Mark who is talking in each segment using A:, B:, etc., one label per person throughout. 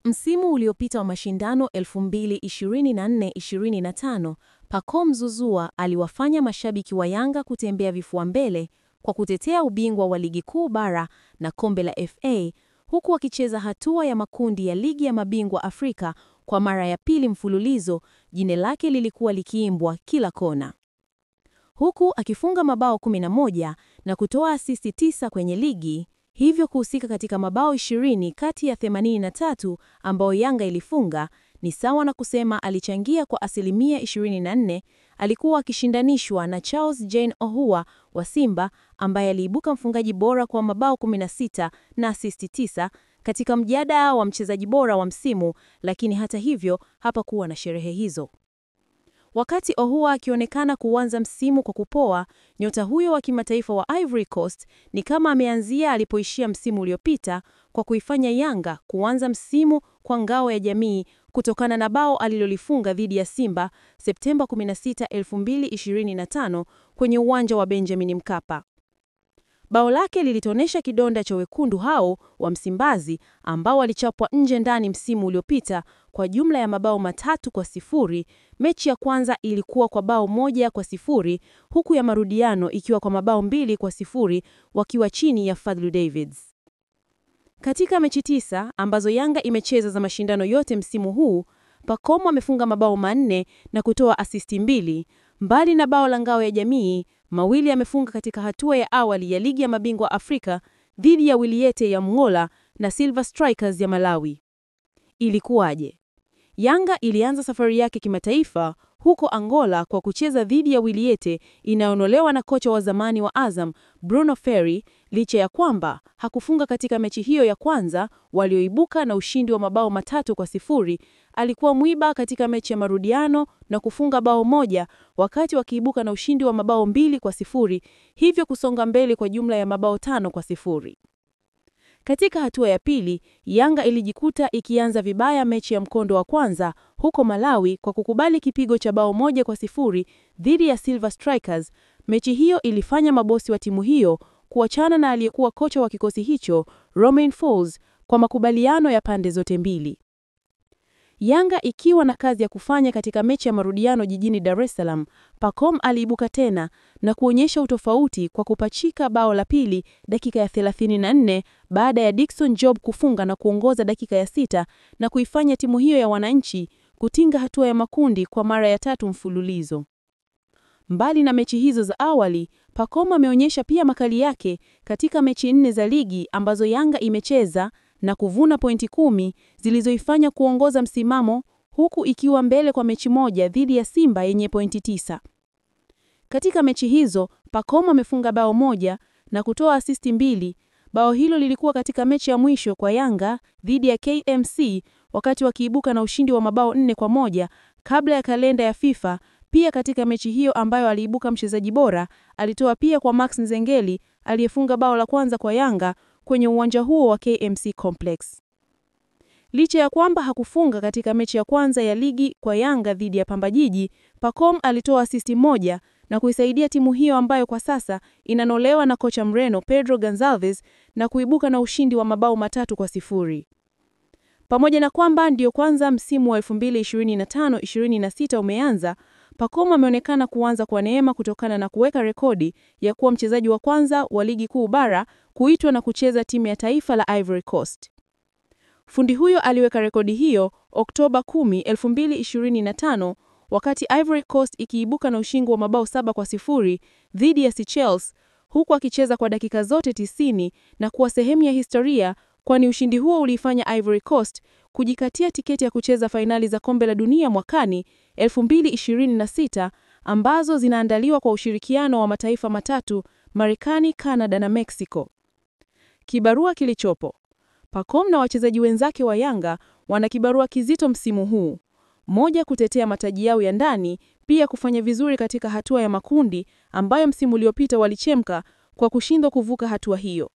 A: Msimu uliopita wa mashindano 2024-2025, Pacome Zouzoua aliwafanya mashabiki wa Yanga kutembea vifua mbele kwa kutetea ubingwa wa Ligi Kuu Bara na Kombe la FA, huku wakicheza hatua ya makundi ya Ligi ya Mabingwa Afrika kwa mara ya pili mfululizo. Jina lake lilikuwa likiimbwa kila kona, huku akifunga mabao 11 na kutoa asisti 9 kwenye ligi, hivyo kuhusika katika mabao 20 kati ya 83 ambayo Yanga ilifunga ni sawa na kusema alichangia kwa asilimia 24. Alikuwa akishindanishwa na Charles Jane Ahoua wa Simba ambaye aliibuka mfungaji bora kwa mabao 16 na asisti 9 katika mjadala wa mchezaji bora wa msimu, lakini hata hivyo hapakuwa na sherehe hizo. Wakati Ahoua akionekana kuanza msimu kwa kupoa, nyota huyo wa kimataifa wa Ivory Coast ni kama ameanzia alipoishia msimu uliopita kwa kuifanya Yanga kuanza msimu kwa ngao ya jamii kutokana na bao alilolifunga dhidi ya Simba Septemba 16, 2025 kwenye uwanja wa Benjamin Mkapa. Bao lake lilitonesha kidonda cha wekundu hao wa Msimbazi ambao walichapwa nje ndani msimu uliopita kwa jumla ya mabao 3-0. Mechi ya kwanza ilikuwa kwa bao 1-0, huku ya marudiano ikiwa kwa mabao 2-0 wakiwa chini ya Fadlu Davids. Katika mechi 9 ambazo Yanga imecheza za mashindano yote msimu huu, Pacome amefunga mabao 4 na kutoa asisti 2. Mbali na bao la ngao ya jamii, mawili amefunga katika hatua ya awali ya Ligi ya Mabingwa Afrika dhidi ya Wiliete ya Angola na Silver Strikers ya Malawi. Ilikuwaje? Yanga ilianza safari yake kimataifa huko Angola kwa kucheza dhidi ya Wiliete inayonolewa na kocha wa zamani wa Azam Bruno Ferri, licha ya kwamba hakufunga katika mechi hiyo ya kwanza walioibuka na ushindi wa mabao 3-0. Alikuwa mwiba katika mechi ya marudiano na kufunga bao 1 wakati wakiibuka na ushindi wa mabao 2-0, hivyo kusonga mbele kwa jumla ya mabao 5-0. Katika hatua ya pili, Yanga ilijikuta ikianza vibaya mechi ya mkondo wa kwanza huko Malawi kwa kukubali kipigo cha bao 1-0 dhidi ya Silver Strikers. Mechi hiyo ilifanya mabosi wa timu hiyo kuachana na aliyekuwa kocha wa kikosi hicho Romain Folz kwa makubaliano ya pande zote mbili. Yanga ikiwa na kazi ya kufanya katika mechi ya marudiano jijini Dar es Salaam, Pacome aliibuka tena na kuonyesha utofauti kwa kupachika bao la pili dakika ya 34 baada ya Dickson Job kufunga na kuongoza dakika ya 6 na kuifanya timu hiyo ya wananchi kutinga hatua ya makundi kwa mara ya 3 mfululizo. Mbali na mechi hizo za awali, Pacome ameonyesha pia makali yake katika mechi 4 za ligi ambazo Yanga imecheza na kuvuna pointi 10 zilizoifanya kuongoza msimamo, huku ikiwa mbele kwa mechi moja dhidi ya Simba yenye pointi 9. Katika mechi hizo, Pacome amefunga bao 1 na kutoa asisti 2. Bao hilo lilikuwa katika mechi ya mwisho kwa Yanga dhidi ya KMC wakati wakiibuka na ushindi wa mabao 4-1 kabla ya kalenda ya FIFA. Pia katika mechi hiyo ambayo aliibuka mchezaji bora, alitoa pia kwa Max Nzengeli aliyefunga bao la kwanza kwa Yanga kwenye uwanja huo wa KMC Complex. Licha ya kwamba hakufunga katika mechi ya kwanza ya ligi kwa Yanga dhidi ya Pamba Jiji, Pacome alitoa asisti 1 na kuisaidia timu hiyo ambayo kwa sasa inanolewa na kocha Mreno Pedro Gonzalez na kuibuka na ushindi wa mabao 3-0. Pamoja na kwamba ndiyo kwanza msimu wa 2025-26 umeanza, Pacome ameonekana kuanza kwa neema kutokana na kuweka rekodi ya kuwa mchezaji wa kwanza wa Ligi Kuu Bara kuitwa na kucheza timu ya taifa la Ivory Coast. Fundi huyo aliweka rekodi hiyo Oktoba 10, 2025 wakati Ivory Coast ikiibuka na ushindi wa mabao 7-0 dhidi ya Seychelles, huku akicheza kwa dakika zote 90 na kuwa sehemu ya historia, kwani ushindi huo uliifanya Ivory Coast kujikatia tiketi ya kucheza fainali za Kombe la Dunia mwakani 2026 ambazo zinaandaliwa kwa ushirikiano wa mataifa matatu, Marekani, Canada na Mexico. Kibarua kilichopo. Pacome na wachezaji wenzake wa Yanga wana kibarua kizito msimu huu. Moja, kutetea mataji yao ya ndani, pia kufanya vizuri katika hatua ya makundi ambayo msimu uliopita walichemka kwa kushindwa kuvuka hatua hiyo.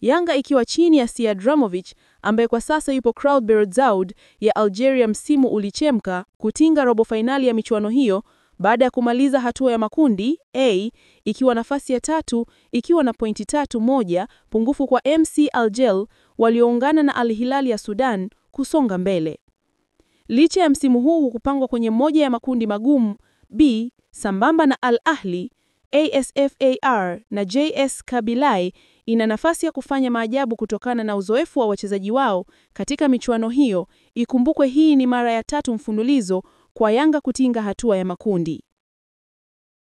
A: Yanga ikiwa chini ya Sead Ramovic ambaye kwa sasa yupo Crowd Belouizdad ya Algeria, msimu ulichemka kutinga robo fainali ya michuano hiyo baada ya kumaliza hatua ya makundi A ikiwa nafasi ya 3 ikiwa na pointi 3-1 pungufu kwa MC Alger walioungana na Al Hilal ya Sudan kusonga mbele. Licha ya msimu huu kupangwa kwenye moja ya makundi magumu B sambamba na Al Ahly, AS FAR na JS Kabylie, ina nafasi ya kufanya maajabu kutokana na uzoefu wa wachezaji wao katika michuano hiyo. Ikumbukwe hii ni mara ya tatu mfululizo kwa Yanga kutinga hatua ya makundi.